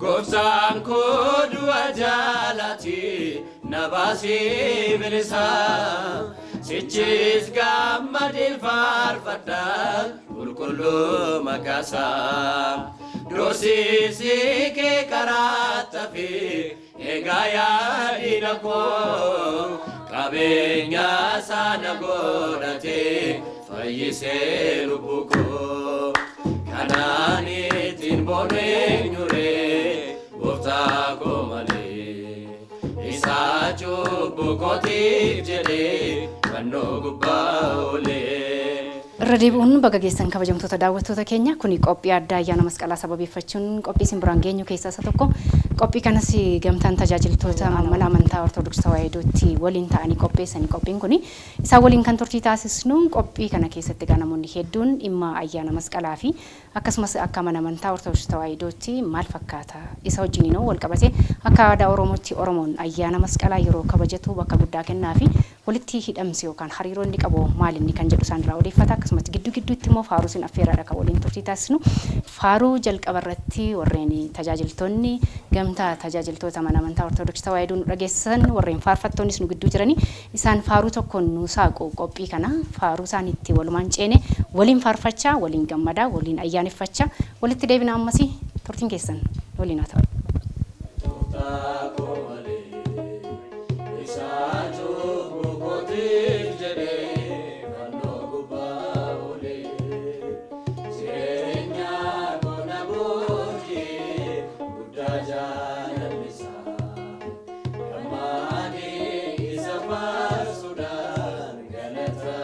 Gooftaan koo du'a jaalati na baasee bilisa. Sichis gammadeen faarfadha qulqulluu maqaasaa. Doorsiisi kee karaa tafe egaa yaadina koo qabeenya sana godhate fayyisee lubbuu koo. Kanaan ittiin boonu eenyuree gooftaa koo malee. Isaa cubbuu kootiif jedhee fannoo gubbaa oolee. Irra deebi'uun baga geessan, kabajamtoota daawwattoota keenya. Kuni qophii addaa ayyaana masqalaa sababeeffachuun qophii isin biraan geenyu keessaa isa tokko. Qophii kanas gamtaan tajaajiltoota mana amantaa Ortodoksii Tawaahidootti waliin ta'anii qopheessanii, qophiin kuni isaan waliin kan turtii taasisnu. Qophii kana keessatti egaa namoonni hedduun dhimma ayyaana masqalaa fi akkasumas akka mana amantaa Ortodoksii Tawaahidootti maal fakkaata, isa wajjiniinoo wal qabate akka aadaa Oromootti Oromoon ayyaana masqalaa yeroo kabajatu bakka guddaa kennaa fi walitti hidhamsi yookaan hariiroo inni qabu maal inni kan jedhu isaan irraa odeeffata. Akkasumas gidduu gidduutti immoo faaruu isin affeeraadha kan waliin turtii taasisnu. Faaruu jalqaba irratti warreen tajaajiltoonni gamtaa tajaajiltoota mana amantaa Ortodoksii Tawaahidoo nu dhageessisan, warreen faarfattoonnis nu gidduu jiranii, isaan faaruu tokkoon nu saaqu. Qophii kana faaruu isaan itti walumaan ceene waliin faarfachaa, waliin gammadaa, waliin ayyaaneffachaa walitti deebina. Ammasii turtiin keessan waliin haa ta'u. Gooftaa koo malee, isaa cubbuu kootiif jedhee fannoo gubbaa oolee. Jireenya koo na booji'ee guddaa jaalalli isaa. Gammadee isa faarsuudhaan galata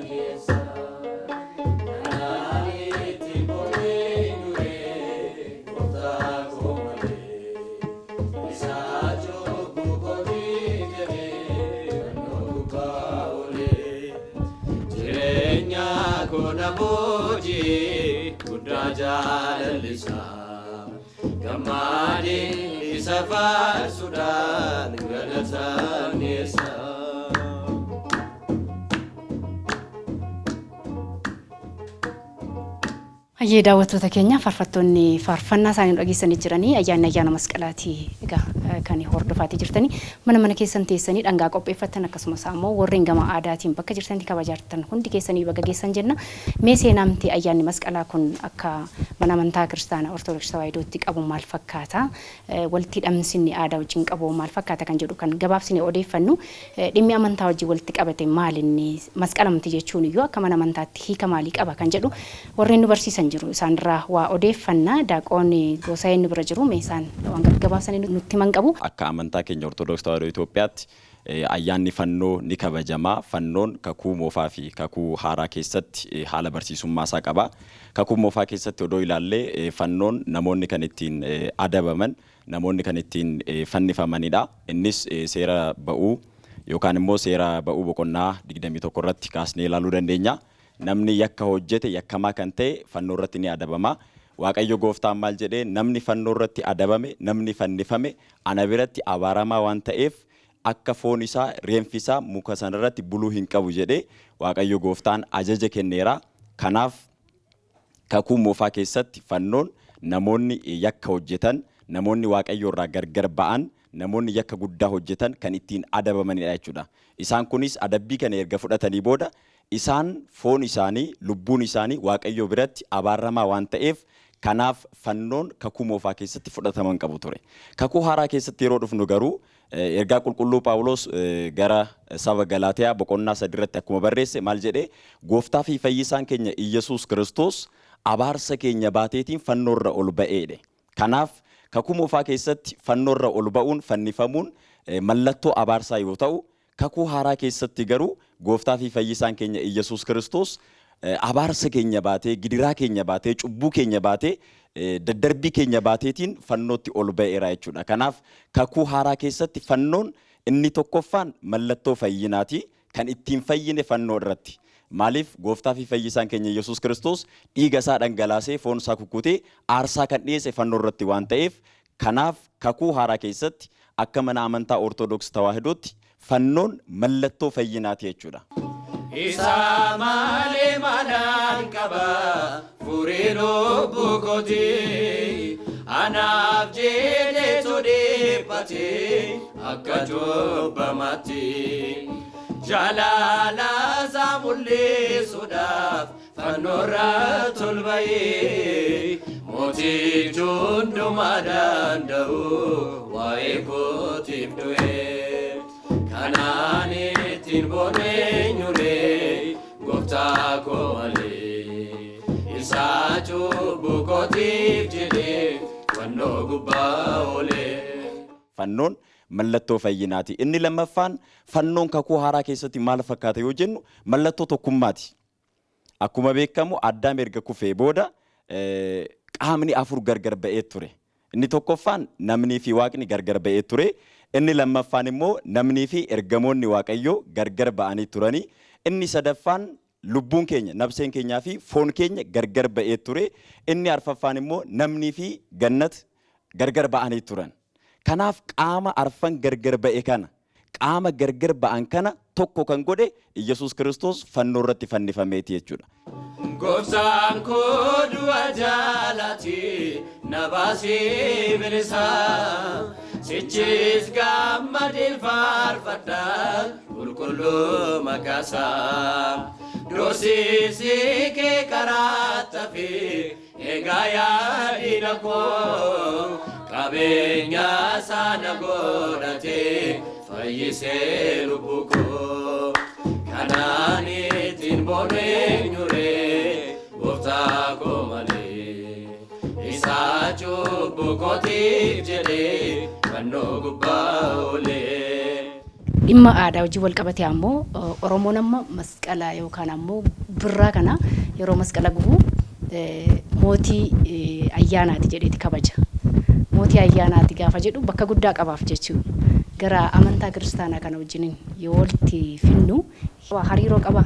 dhiyeessa. Kanaan ittiin boonu eenyuree gooftaa koo malee. Isaa cubbuu kootiif jedhee fannoo gubbaa oolee. Jireenya koo na booji'ee guddaa jaalalli isaa. Gammadee isa faarsuudhaan galata dhiyeessa. Hayyee, daawwattoota keenya, faarfattoonni faarfannaa isaanii nu dhageessanii jiranii. Ayyaanni ayyaana masqalaatii egaa kan hordofaatii jirtanii mana mana keessan teessanii dhangaa qopheeffattan, akkasumas ammoo warreen gama aadaatiin bakka jirtanitti kabajaa jirtan hundi keessanii baga geessan jenna. Mee seenaamti ayyaanni masqalaa kun akka mana amantaa Kiristaanaa Ortodoksii Tawaahidootti qabu maal fakkaata? Walitti hidhamsinni aadaa wajjin qabu maal fakkaata kan jedhu kan gabaabsine odeeffannu, dhimmi amantaa wajjin walitti qabate maal, inni masqalamti jechuun iyyuu akka mana amantaatti hiika maalii qaba kan jedhu warreen nu barsiisan jiru, isaanirraa waa odeeffanna. Daaqoon Goosayeen nu bira jiru, mee isaan waan gaggabaabsanii nutti himan qabu. Akka amantaa keenya Ortodoksii Tawaahidoo Itoophiyaatti ayyaanni fannoo ni kabajama. Fannoon kakuu moofaa fi kakuu haaraa keessatti haala barsiisummaa isaa qaba. Kakuu moofaa keessatti odoo ilaallee, fannoon namoonni kan ittiin adabaman, namoonni kan ittiin fannifamanidha. Innis seera ba'uu yookaan immoo seera ba'uu boqonnaa 21 irratti kaasnee ilaaluu dandeenya. Namni yakka hojjete, yakkamaa kan ta'e, fannoo irratti ni adabama. Waaqayyo gooftaan maal jedhee? Namni fannoo irratti adabame, namni fannifame ana biratti abaaramaa waan ta'eef akka foon isaa, reenfi isaa muka sanarratti buluu hin qabu jedhee Waaqayyo gooftaan ajaja kenneera. Kanaaf kakuu moofaa keessatti fannoon namoonni yakka hojjetan, namoonni Waaqayyo irraa gargar ba'an, namoonni yakka guddaa hojjetan kan ittiin adabamanidha jechuudha. Isaan kunis adabbii kana erga fudhatanii booda isaan foon isaanii, lubbuun isaanii Waaqayyo biratti abaaramaa waan ta'eef, kanaaf fannoon kakuu moofaa keessatti fudhatama hin qabu ture. Kakuu haaraa keessatti yeroo dhufnu garuu, ergaa qulqulluu Phaawulos gara saba Galaatiyaa boqonnaa 3 irratti akkuma barreesse maal jedhee? Gooftaa fi fayyisaan keenya Iyyasuus Kiristoos abaarsa keenya baateetiin fannoorra ol ba'eedhe. Kanaaf kakuu moofaa keessatti fannoorra ol ba'uun, fannifamuun mallattoo abaarsaa yoo ta'u, kakuu haaraa keessatti garuu gooftaa fi fayyisaan keenya Iyyasuus Kiristoos abaarsa keenya baatee, gidiraa keenya baatee, cubbuu keenya baatee, daddarbii keenya baateetiin fannootti ol ba'eera jechuudha. Kanaaf kakuu haaraa keessatti fannoon inni tokkoffaan mallattoo fayyinaati. Kan ittiin fayyine fannoo irratti. Maaliif? Gooftaa fi fayyisaan keenya Yesuus Kiristoos dhiiga isaa dhangalaasee, foon isaa kukkutee aarsaa kan dhiyeesse fannoo irratti waan ta'eef, kanaaf kakuu haaraa keessatti akka mana amantaa Ortodoks Tawaahidootti fannoon mallattoo fayyinaati jechuudha. Isaa malee maalaan qaba furii lubbuu kooti. Anaaf jedheetu dhiphate akka cubbamaatti. Jaalala isaa mul'isuudhaaf fannoorra ol ba'ee mootichi hundumaa danda'u waa'ee kootiif du'e. Kanaan ittiin booneenyuree gooftaa koo malee isaa cubbuu kootiif jedhee fannoo gubbaa oolee. Fannoon mallattoo fayyinaati. Inni lammaffaan fannoon kakuu haaraa keessatti maal fakkaata yoo jennu mallattoo tokkummaati. Akkuma beekamu Addaam erga kufee booda qaamni afur gargar ba'ee ture. Inni tokkoffaan namnii fi waaqni gargar ba'ee ture. Inni lammaffaan immoo namnii fi ergamoonni Waaqayyoo gargar ba'anii turanii. Inni sadaffaan lubbuun keenya, nabseen keenyaa fi foon keenya gargar ba'ee ture. Inni arfaffaan immoo namnii fi gannat gargar ba'anii turan. Kanaaf qaama arfan gargar ba'e kana, qaama gargar ba'an kana tokko kan godhe Iyyasuus Kiristoos fannoo irratti fannifameeti jechuudha. Gooftaan koo du'a jaalati na baasee bilisa sichis gammadeen faarfadha qulqulluu maqaasaa doorsisi kee karaa tafe egaa yaadina koo qabeenya sana godhate fayyisee lubbuu koo kanaan ittiin booneenyuree gooftaa koo malee isaa cubbuu kootiif jedhee fannoo gubbaa oolee. Dhimma aadaa wajjin wal qabate ammoo Oromoon amma masqala yookaan ammoo birraa kana yeroo masqala gubu mootii ayyaanaati jedheeti kabaja. Mootii ayyaanaati gaafa jedhu bakka guddaa qabaaf jechuudha. Gara amantaa kiristaanaa kana wajjiniin yoo walitti finnu hariiroo qaba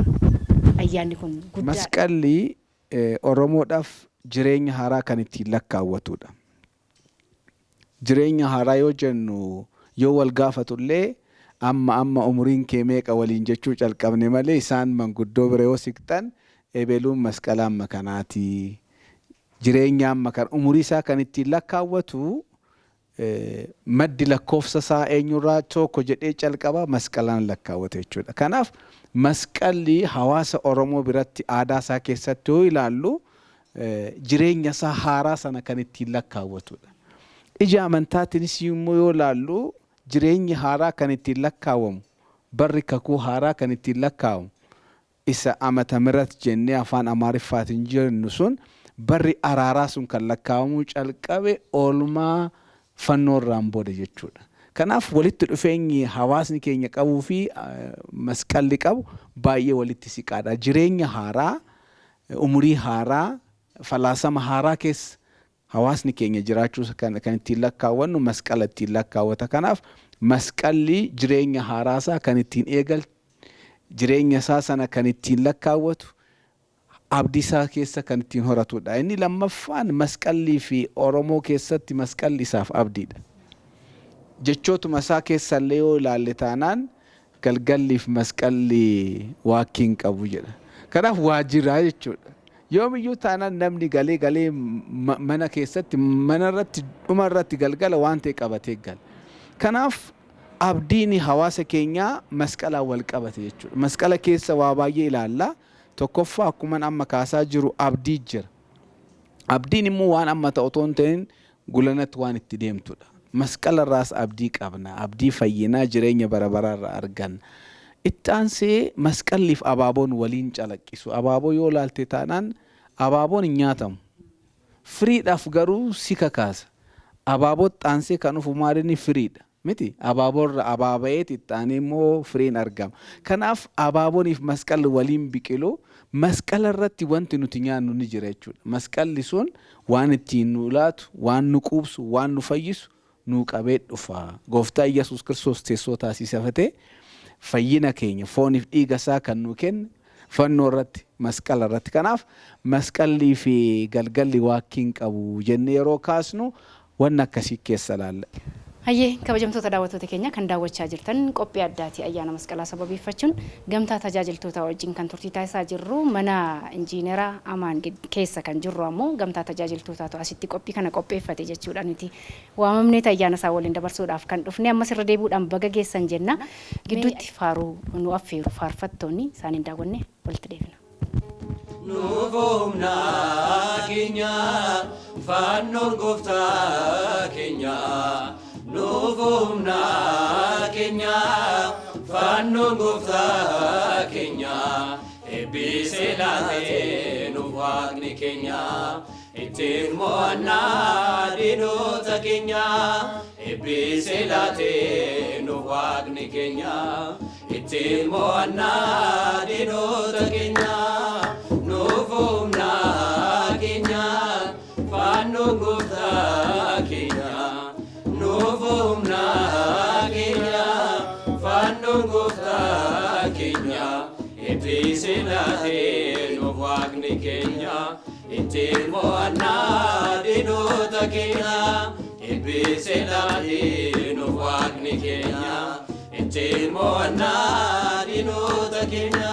ayyaanni kun guddaa. Masqalli Oromoodhaaf jireenya haaraa kan ittiin lakkaawwatudha. Jireenya haaraa yoo jennu yoo wal gaafatullee amma amma umuriin kee meeqa waliin jechuu calqabne malee isaan manguddoo bira yoo siqxan ebeluun masqala amma kanaati. Jireenya amma kana umurii isaa kan ittiin lakkaawwatu maddi lakkoofsa isaa eenyurraa tokko jedhee calqaba masqalaan lakkaawwata jechuudha. Kanaaf masqalli hawaasa Oromoo biratti aadaa isaa keessatti yoo ilaallu jireenya isaa haaraa sana kan ittiin lakkaawwatudha. Ija amantaatiinis immoo yoo ilaallu jireenyi haaraa kan ittiin lakkaawwamu barri kakuu haaraa kan ittiin lakkaa'amu isa amata mirat jennee afaan Amaariffaatiin jennu sun barri araaraa sun kan lakkaa'amuu calqabe oolmaa fannoo irraan booda jechuudha. Kanaaf walitti dhufeenyi hawaasni keenya qabuu fi masqalli qabu baay'ee walitti siqaadha. Jireenya haaraa, umurii haaraa, falaasama haaraa keessa hawaasni keenya jiraachuu kan ittiin lakkaawwannu masqala ittiin lakkaawwata. Kanaaf masqalli jireenya haaraasaa kan ittiin eegal jireenya isaa sana kan ittiin lakkaawwatu abdii isaa keessa kan ittiin horatudha. Inni lammaffaan masqallii fi Oromoo keessatti masqalli isaaf abdiidha. Jechootuma isaa keessallee yoo ilaalle taanaan galgalliif masqalli waakkii hin qabu jedha. Kanaaf waa jira jechuudha. Yoomiyyuu taanaan namni galee galee mana keessatti mana irratti dhuma irratti galgala waan ta'e qabatee gala. Kanaaf abdiin hawaasa keenyaa masqalaan wal qabate jechuudha. Masqala keessa waa baay'ee ilaalla. Tokkoffaa akkuma amma kaasaa jiru abdii jira. Abdiin immoo waan amma ta'u otoo hin ta'in gulanatti waan itti deemtudha. Masqala irraas abdii qabna. Abdii fayyinaa jireenya bara baraa irraa arganna. Itti aansee masqalliif abaaboon waliin calaqqisu. Abaaboo yoo ilaalte taanaan abaaboon hin nyaatamu. Firiidhaaf garuu si kakaasa. Abaaboo itti aansee kan dhufu maalinni firiidha. Miti abaaboorra abaaba'eet itti aanee immoo firiin argama. Kanaaf abaabooniif masqalli waliin biqilu masqala irratti wanti nuti nyaannu ni jira jechuudha. Masqalli sun waan ittiin nu laatu, waan nu quubsu, waan nu fayyisu nuu qabee dhufa. Gooftaa Iyyasuus Kiristoos teessoo taasisafatee fayyina keenya fooniif dhiiga isaa kan nu kenne fannoo irratti masqala irratti. Kanaaf masqallii fi galgalli waakkii hin qabu jennee yeroo kaasnu wanna akkasii keessa ilaalla. Hayyee, kabajamtoota daawwattoota keenya, kan daawwachaa jirtan qophii addaati. Ayyaana Masqalaa sababeeffachuun gamtaa tajaajiltoota wajjin kan turtii taasisaa jirru, mana injiinera Amaan keessa kan jirru ammoo gamtaa tajaajiltootaatu asitti qophii kana qopheeffate jechuudha. Nuti waamamneet ayyaana isaa waliin dabarsuudhaaf kan dhufne. Ammas irra deebi'uudhaan baga geessan jenna. Gidduutti faaruu nu affeeru faarfattoonni isaaniin daawwanne walitti deebina. Nuuf humna keenya fannoon gooftaa keenya, nuuf humna keenya fannoon gooftaa keenya, eebbisee laatee nuuf waaqni keenya, ittiin mo'annaa diinota keenya, eebbisee laatee nuuf waaqni keenya, ittiin mo'annaa diinota keenya. Nuuf humna keenya fannoon gooftaa keenya, nuuf humna keenya fannoon gooftaa keenya, eebbisee laatee nuuf waaqni keenya, ittiin mo'annaa diinota keenya, eebbisee laatee nuuf waaqni keenya, ittiin mo'annaa diinota keenya.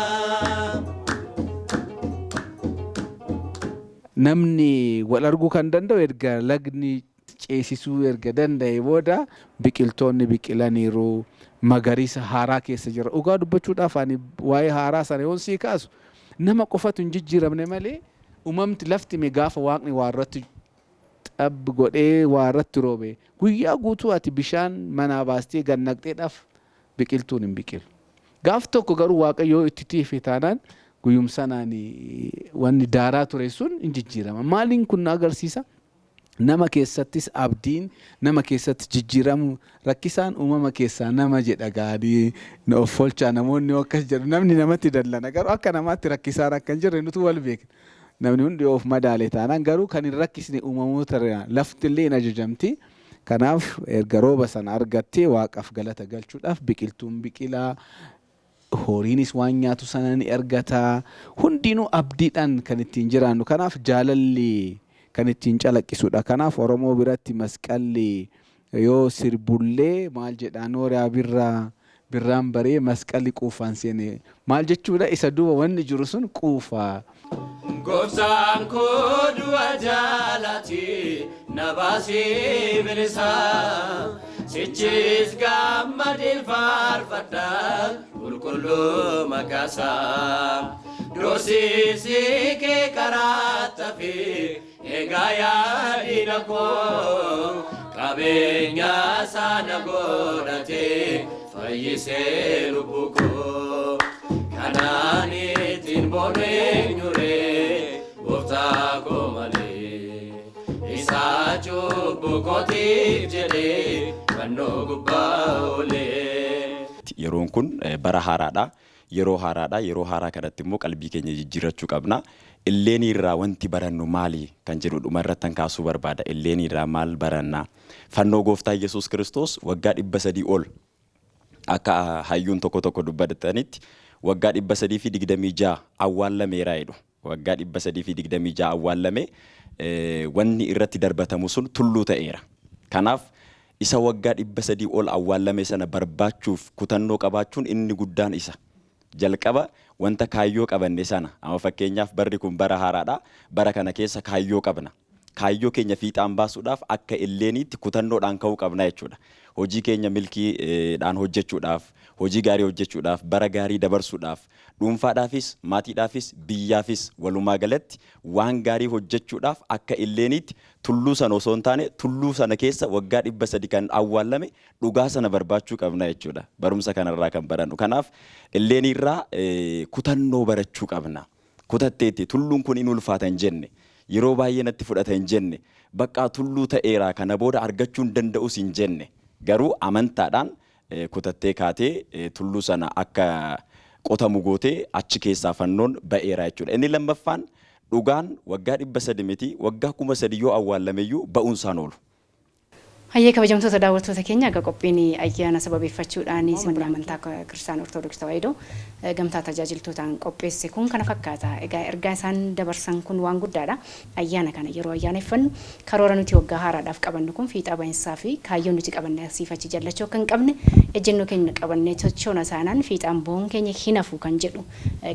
Namni wal arguu kan danda'u erga lagni ceesisuu erga danda'e booda, biqiltoonni biqilaniiru, magariisa haaraa keessa jira. Dhugaa dubbachuudhaaf, ani waa'ee haaraa sana yoon sii kaasu, nama qofatu hin jijjiiramne malee uumamti lafti mee gaafa waaqni waa irratti xab godhee waa irratti roobe, guyyaa guutuu ati bishaan manaa baastee gad naqxeedhaaf biqiltuun hin biqilu. Gaaf tokko garuu Waaqayyoo itti tiife taanaan, guyyum sanaan wanni daaraa ture sun hin jijjiirama. Maaliin kun na agarsiisa? Nama keessattis abdiin, nama keessatti jijjiiramu, rakkisaan uumama keessaa nama jedha. Gaarii na of folchaa, namoonni akkas jedhu, namni namatti dallana, garuu akka namaatti rakkisaan akka hin jirre nutu wal beekna. Namni hundi of madaale taanaan garuu kan hin rakkisne uumamoota lafti illee hin ajajamti. Kanaaf erga rooba sana argattee waaqaaf galata galchuudhaaf biqiltuun biqilaa, horiinis waan nyaatu sana ni argata. Hundinuu abdiidhaan kan ittiin jiraannu. Kanaaf jaalalli kan ittiin calaqqisudha. Kanaaf Oromoo biratti masqalli yoo sirbullee maal jedhaa? Nooraa birraa birraan baree masqalli quufaan seene maal jechuudha? Isa duuba wanni jiru sun quufa. Gooftaan koo du'a jaalati na baasee bilisa, sichis gammadeen faarfadha qulqulluu maqaasaa. Doorsiisi kee karaa tafe egaa yaadina koo, qabeenya sana godhate fayyisee lubbuu koo. Kanaan ittiin booneenyure gooftaa koo malee? Isaa cubbuu kootiif jedhee fannoo gubbaa oolee. Yeroon kun bara haaraadha. Yeroo haaraadha. Yeroo haaraa kanatti immoo qalbii keenya jijjiirrachuu qabna. Illeenii irraa wanti barannu maali kan jedhu dhuma irratti kan kaasuu barbaada. Illeenii irraa maal baranna? Fannoo gooftaa Yesuus Kiristoos waggaa 300 ol, akka hayyuun tokko tokko dubbatanitti waggaa 326 awwaallameera jedhu. Waggaa 326 awwaallame, wanni irratti darbatamu sun tulluu ta'eera. Kanaaf isa waggaa 300 ol awwaallame sana barbaachuuf kutannoo qabaachuun inni guddaan isa. Jalqaba wanta kaayyoo qabanne sana, amma fakkeenyaaf barri kun bara haaraadha. Bara kana keessa kaayyoo qabna. Kaayyoo keenya fiixaan baasuudhaaf akka illeeniitti kutannoodhaan ka'uu qabna jechuudha. Hojii keenya milkiidhaan hojjechuudhaaf, hojii gaarii hojjechuudhaaf, bara gaarii dabarsuudhaaf, dhuunfaadhaafis, maatiidhaafis, biyyaafis, walumaa galatti waan gaarii hojjechuudhaaf akka illeeniitti tulluu sana osoo hin taane tulluu sana keessa waggaa 300 kan awwaallame dhugaa sana barbaachuu qabna jechuudha. Barumsa kanarraa kan barannu. Kanaaf illeeniirraa kutannoo barachuu qabna. Kutatteetti, tulluun kun hin ulfaata hin jenne. Yeroo baay'ee natti fudhata hin jenne. Baqqaa tulluu ta'eera, kana booda argachuu hin danda'us hin jenne. Garuu amantaadhaan kutattee kaatee tulluu sana akka qotamu gootee achi keessaa fannoon ba'eera jechuudha. Inni lammaffaan, dhugaan waggaa 300 miti, waggaa 3000 yoo awwaallameyyuu ba'uunsaan oolu. Hayyee, kabajamtoota daawwattoota keenya, akka qophiin ayyaana sababeeffachuudhaan manni amantaa Kiristaana Ortodoksii Tawaahidoo gamtaa tajaajiltootaan qopheesse kun kana fakkaata. Egaa ergaa isaan dabarsan kun waan guddaadha. Ayyaana kana yeroo ayyaaneffannu karoora nuti waggaa haaraadhaaf qabannu kun fiixaa bahinsaa fi kaayyoo nuti qabanne asiif achi jallachuu akka hin qabne, ejjennoo keenya qabannee sochoona saanaan fiixaan bahuun keenya hin hafu kan jedhu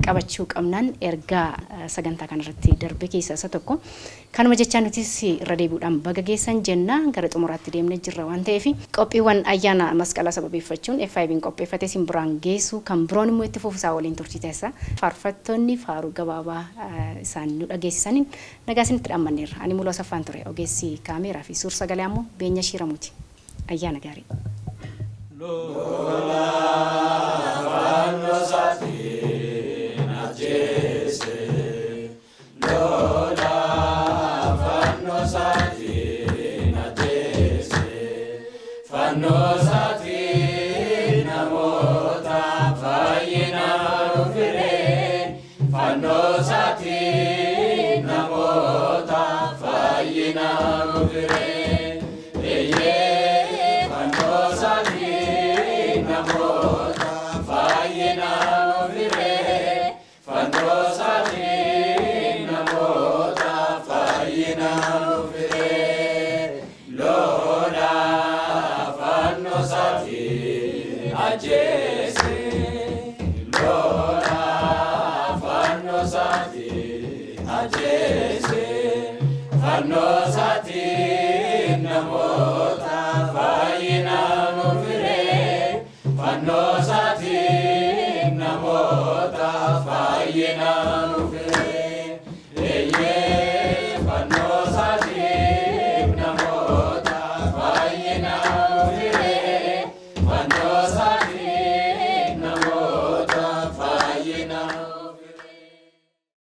qabachuu qabnaan ergaa sagantaa kanarratti darbe keessaa isa tokko. Kanuma jechaa nutis irra deebi'uudhaan baga geessan jenna. Gara xumuraatti deemnee jirra waan ta'eef, qophiiwwan ayyaana masqalaa sababeeffachuun FIB'n qopheeffatee isin biraan geessu kan biroon immoo itti fufusaa waliin turtii taasisa. Faarfattoonni faaruu gabaabaa isaan nu dhageessisaniin nagaa isinitti dhaammanneerra. Ani Muluu Asaffaan ture. Ogeessi kaameeraa fi suur sagalee ammoo Beenya Shiiramuuti. Ayyaana gaarii. Fannoo isaatiin ajjeese. Lola fannoo isaatiin ajjeese. Fannoo isaatiin namoota fayyina nuuf. Fannoo isaatiin namoota fayyina nuuf. Eeyyee, fannoo isaatiin namoota fayyina nuuf. Fannoo isaatiin namoota fayyina nuuf. Lola fannoo isaatiin ajjeese. Lola fannoo isaatiin ajjeese. Fannoo isaatiin namoota fayyina nuuf. Fannoo isaatiin namoota fayyina nuuf.